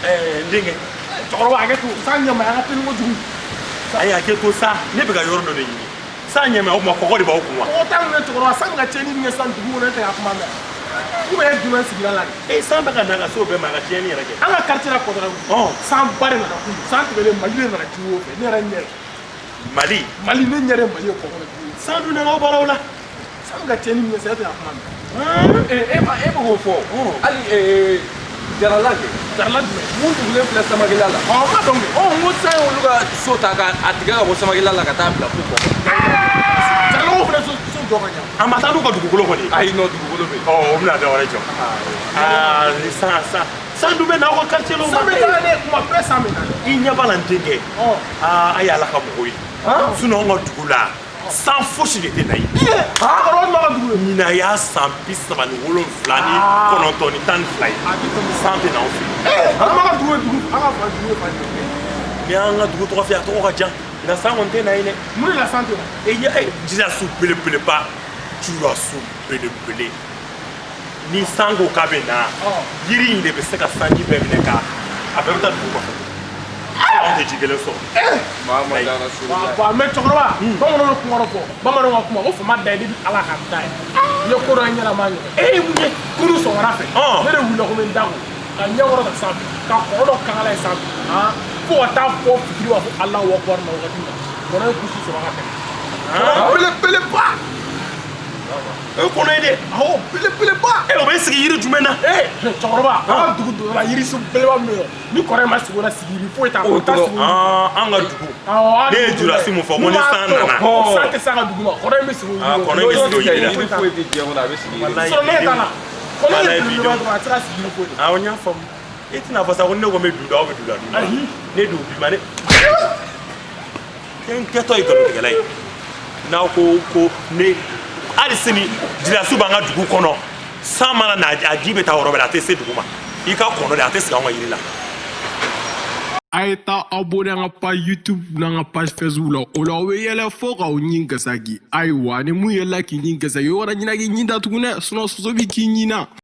Ɛɛ, n denkɛ. Cɛkɔrɔba, hakɛ to, san ɲɛma an ka teli kojugu. A ye hakɛ to sa, ne bɛ ka yɔrɔ dɔ de ɲini. San ɲɛmɛ, o tuma kɔgɔ de b'aw kun wa? Kɔgɔ t'an kun dɛ cɛkɔrɔba, san bɛ ka tiɲɛni min kɛ sisan dugu kɔnɔ, e tɛ ka kuma mɛn. Ou bien e jumɛn sigida la de? E, san bɛ ka na ka se o bɛɛ ma, a ka tiɲɛni yɛrɛ kɛ. An ka quartier la Kɔtarabugu. San ba de nana kunun. San tɛmɛnen, Mali de nana jiwo fɛ. Ne yɛrɛ ɲɛ. Mali? Mali, ne ɲɛ de Mali ye kɔgɔ la jiwo. San dun nana aw baaraw la. San bɛ ka tiɲɛni min kɛ sisan, e tɛ ka kuma mɛn. E ma e bɛ k'o fɔ hali jarala kɛ. Jarala jumɛn? Mun tugulen filɛ Samakela la. Ɔ, n ma dɔn kɛ. Ɔ, n ko san ye olu ka so ta ka a tigɛ ka bɔ Samakela la ka taa bila fo kɔ. Jaralakaw fana so jɔ ka ɲa. A ma taa n'u ka dugukolo kɔni ye? Ayi, nɔ dugukolo bɛ yen. Ɔ, o bɛna dɔ wɛrɛ jɔ. Aa, ni san dun bɛ na aw ka quartier la o ma. San bɛ taa ne kuma bɛɛ, san bɛ na. I ɲɛ b'a la, n denkɛ. Aa, a ye Ala ka mɔgɔw ye. Sinon anw ka dugu la, san fosi de tɛ na yen. Cɛkɔrɔba jumɛn ka dugu ye? Ɲinan y'a san 39 ni 12 ye. A tɛ tɛmɛ. San tɛ na anw fɛ yen. An ka dugu ye dugu, an ka fa dugu ye fa jumɛn? Ni y'an ka dugu tɔgɔ f'i ye, a tɔgɔ ka jan, nka san kɔni tɛ na yen dɛ. Mun de la san tɛ na? E ɲɛ, e jirasu belebeleba, jirasu belebele, ni san ko k'a bɛ na, yiri in de bɛ se ka sanji bɛɛ minɛ ka a bɛɛ bɛ taa dugu kɔfɛ. Anw tɛ ji kelen sɔrɔ. Mahamadu Rasulillah. Wa mais cɛkɔrɔba, bamananw bɛ kuma dɔ fɔ, bamananw ka kuma ko fama da ye de bi Ala ka da ye. N ye ko dɔ ye ɲɛna, ma ɲɔgɔn e ye mun ye kuru sɔgɔmada fɛ. Ne de wulila ko n bɛ n da ko ka ɲɛ kɔrɔ ta sanfɛ ka kɔrɔ dɔ kankala ye sanfɛ, han, fo ka taa fɔ fitiri b'a fɔ Alahu akubar na wagati min na, kɔnɔ ye kusi sɔrɔ ka tɛmɛ. Belebeleba. O ye kɔnɔ ye dɛ. Awɔ, belebeleba. E, o bɛ sigi yiri jumɛn na? Ee cɛkɔrɔba, an ka dugu donna la, yirisun belebeleba min bɛ yen nɔ, ni kɔrɔ in ma sigi o la, sigili foyi t'a O la. Taa tɔgɔ, sigi o. Aa, an ka dugu. Awɔ, Ne ye jurasi mun fɔ ko ni san nana. San tɛ s'a ka dugu ma, kɔnɔ in bɛ sigi o Ah, yiri kɔnɔ in bɛ sigi o yiri la. Yiri foyi tɛ diɲɛ kɔnɔ a bɛ sigi yiri. Walayi. Sɔrɔ ne t'a la, kɔnɔ Walayi, ye belebeleba bi dɔrɔn, a tɛ se ka sigi yiri foyi la. Awɔ, n y'a faamu. E tɛna fɔ sa ko ne ko n bɛ du dɔn, aw bɛ du la dun. Ayi. Ne dun bi ma ne. N kɛtɔ ye nkalontigɛla ye. N'aw ko ko ne hali sini jirasu b'an ka dugu kɔnɔ, san mana na, a ji bɛ taa yɔrɔ wɛrɛ, a tɛ se dugu ma. I ka kɔnɔ de, a tɛ sigi anw ka yiri la. A ye taa abonné an ka page YouTube n'an ka page Facebook la. O la, aw bɛ yɛlɛ fo k'aw ɲin gasaki. Ayiwa, ni mun yɛlɛla k'i ɲin gasaki, o kana ɲinɛ k'i ɲin datugu dɛ, sinon soso b'i k'i ɲin na.